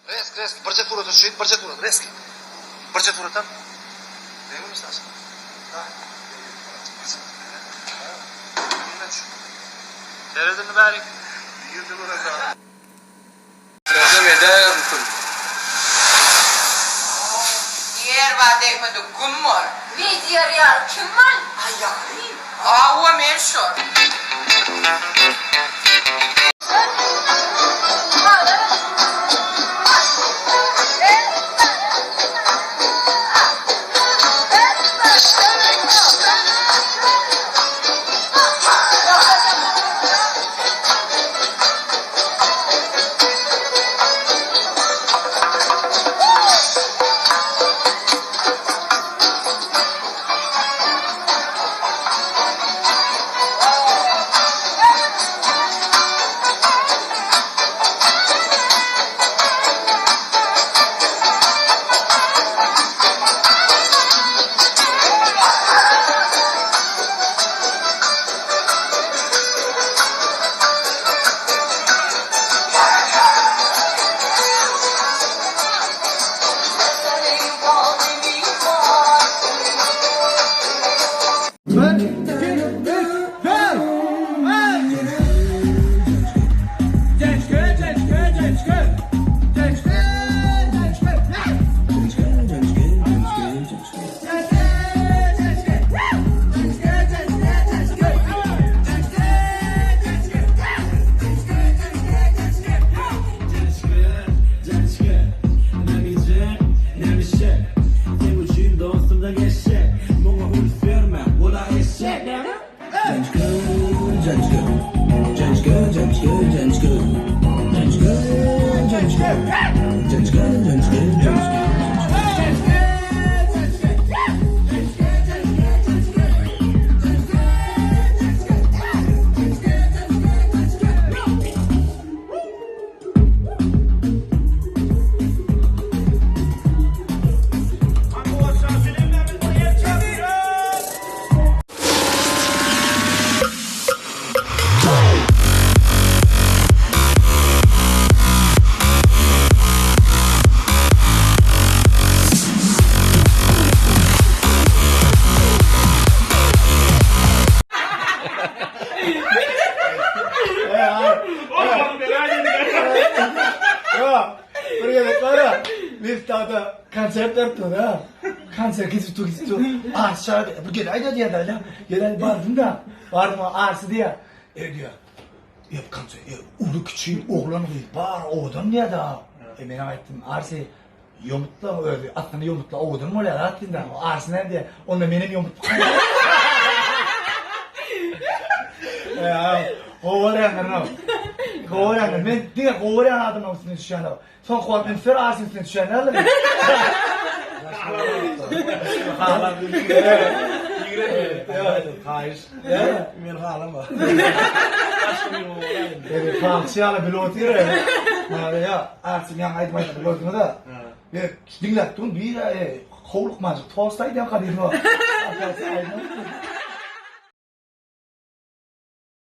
Resk resk birje surata düşeýin birje surat resk birje surata Seret indi bärik. Ýer bar degmedik gum bor. Meý diýer ýaly kim bar? Aýaly. Hawa men şol. Bir gezek bar ya, Miftahda konsert berip dur ha. Konsert gidip dur gidip dur. Aşağı bir gel aýda diýýär da. Gel bardym da. Bardym arsy diýýär. E diýýär. E konsert e, uly kiçi oglan gyz bar owadan diýýär da. E men aýtdym arsy ýomutla özi aslynda ýomutla owadan bolýar aslynda. Arsy näme diýýär? Onda menem ýomut. Gowarýanlar no. Gowarýanlar. Men diňe gowarýan adamlaryň üstüne düşýän. Soňky wagt ünsler arsyň üstüne düşýän däldir. Haýyş. Men halama. Palçy ýaly bilip otyr. Ýa, arsyň ýaňy aýdyp aýdyp gördüňiz-ä. Diňläp durun, bir howlukmanjyk tost aýdýan gadymy.